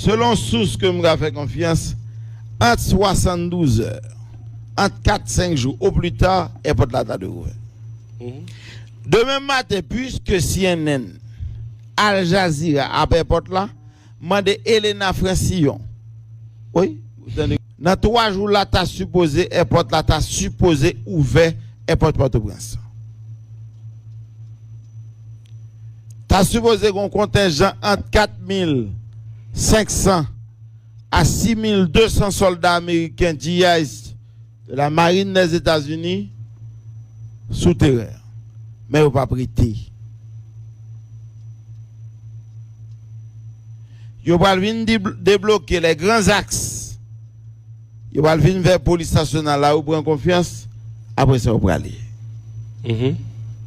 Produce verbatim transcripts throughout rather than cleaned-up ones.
Selon sous ke m ka fè konfyans, ant swasanndouz è, ant kat, senk jou, o pli ta, èpòt la ta dwe ouvè. Demen maten, piske C N N, Al Jazeera ap èpòt la, mande Elena Francillon. Wi, ou tande. Nan twa jou la, ta sipoze, èpòt la ta sipoze ouvè, èpòt Pòtoprens. Ta sipoze gen yon kontenjan ant kat mil senk san a sis mil de san sòlda ameriken, G Is, de la Marine des États-Unis, sou teren. Men yo p ap rete. Yo pral vin debl-, debloke les grands axes. Yo pral vin fè polis nasyonal la, ou pran konfyans, apre sa, ou prale.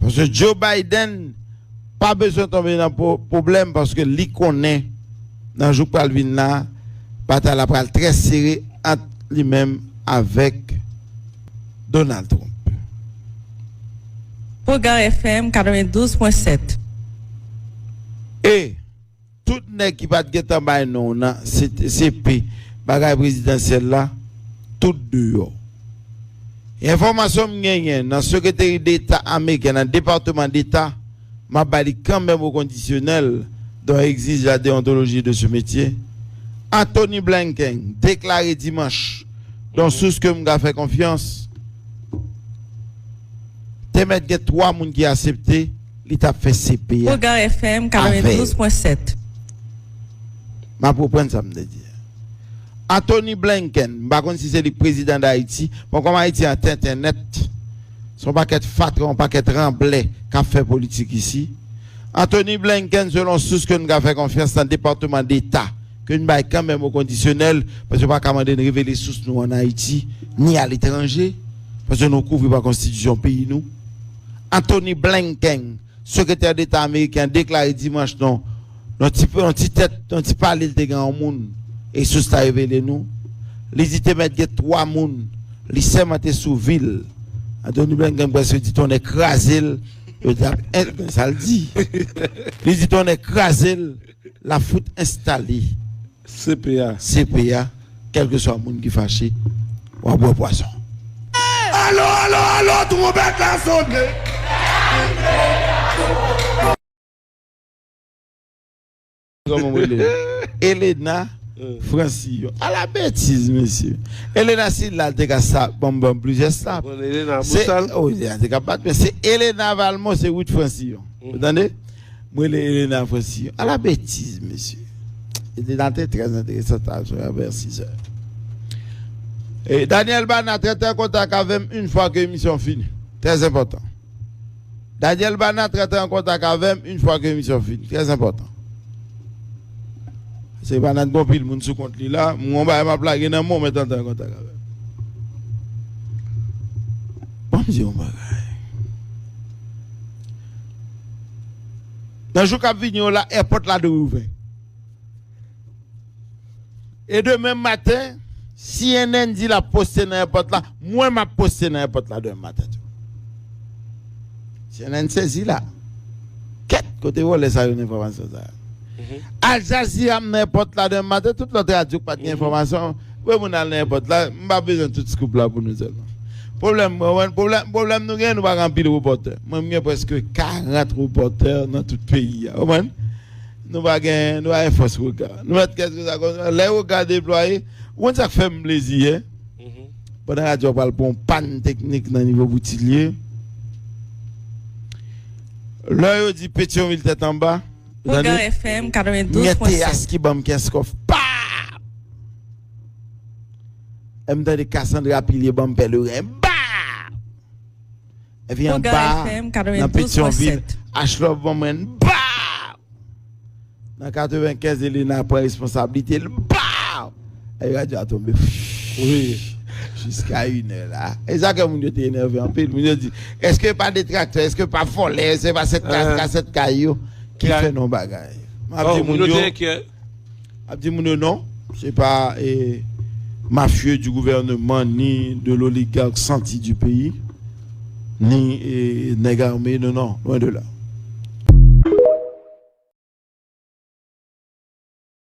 Paske Joe Biden pa bezwen tonbe nan po-, pwoblèm, paske li konnen nan jou k pral vin la, batay la pral trè sere ant li menm avèk Donald Trump. Pwogram F M katrevendouz pwen sèt. E tout nèg ki pa t gentan bay non nan C P, bagay prezidansyèl la, tout deyò. Enfòmasyon m genyen nan Sekreteri Deta ameriken, nan Depatman Deta, m ap ba li kanmenm o kondisyonèl, dont exige la déontologie de ce métier, Anthony Blinken deklare dimanch, dont sous ke m ka fè konfyans, te mèt gen twa moun ki aksepte, li t ap fè C P a. Pwogram F M avè l. Katrevendouz pwen sèt. M ap reprann sa m te di a. Anthony Blinken, m pa konn si se li k prezidan Dayiti. Bon, kòm Ayiti an tenten nèt, se yon pakèt fatra, yon pakèt ranblè k ap fè politik isi. Anthony Blinken, selon sous ke n ka fè konfyans nan Depatman Deta, ke n bay kanmenm o kondisyonèl, paske yo pa ka mande n revele sous nou ann Ayiti, ni aletranje, paske nou kouvri pa konstitisyon peyi nou. Anthony Blinken, sekretè deta ameriken an deklare dimanch nan yon ti, yon ti tèt, yon ti pale l te gen yon moun, e sous la revele nou. Li di te mèt gen twa moun, li sèmante sou vi l. Anthony Blinken prèske di tonnè kraze l, yo t ap en-, sa l di. Li di tonnè kraze l, l ap fout enstale C P a. C P a, kèlkeswa moun ki fache, w ap bwè pwason. Alo, alo, alo, twonpèt la sonnen. Kòman w rele? Elena Francillon. Ala betiz, mesye. Elena, si l la, l te ka sa, ban m, ban m plizyè slap. Bon, Elena, se, bouch sa l. Oh, Elena te ka bat, men se Elena Valmont, se Ruth Francillon. Ou tande? Mwen rele Elena Francillon. Ala betiz, mesye. Elena te trè enteresan, ta sou avè sizè. E Daniel Banat, rete an kontak avè m yon fwa ke emisyon fini. Trè enpòtan. Daniel Banat, rete an kontak avè m yon fwa ke emisyon fini. Trè enpòtan. Se Banat, gon pil moun sou kont li la. Mwen, yon bagay m ap lage nan men w, mèt antre an kontak avè m. Ban m di w yon bagay. Nan jou k ap vini yo la, èpòt la dwe ouvè. E demen maten, C N N di l ap poste nan èpòt la, mwen m ap poste nan èpòt la demen maten tou. C N N sezi la. Kèt, kote vòlè sa yo nan enfòmasyon sa yo? Al Jazeera m nan èpòt la demen maten, tout lòt radyo k pa t gen enfòmasyon, voye moun al nan èpòt la, m pa bezwen tout scoop la pou nou sèlman. Pwoblèm, mwen, pwoblèm, pwoblèm nou gen, nou pa gen anpil repòtè. Mwen, m gen prèske karant repòtè nan tout peyi a. Ou konprann? Nou pa gen, nou pa gen fòs rega. Nou mèt kèlkeswa konsa. Lè rega deplwaye, ou konn sa k fè m plezi yè? Pandan radyo a pral pran yon pàn teknik nan nivo Boutilye. Lè yo di Petyonvil tèt anba, ou tande? Pwogram F M katrevendouz pwen sèt. Gen Teyas ki ban m kenskòf. Pa! Lè m tande Cassandra Pilier ban m pèleren. Ba! Epi anba, nan Petyonvil, H Love ban mwen, ba! Nan katrevenkenz, Elena pran responsablite l, ba! E radyo a tonbe. Wi. Jiska inè la. E sa ke moun yo te enève anpil. Moun yo di, èske pa detraktè, èske pa vòlè, èske pa sèt kay, sèt kay yo ki fè non bagay? M ap di moun yo, ap di moun yo non, se pa, eh, mafye di gouvènman, ni de l'oligark santi di peyi, ni, eh, nèg ame, non, non, lwen de la.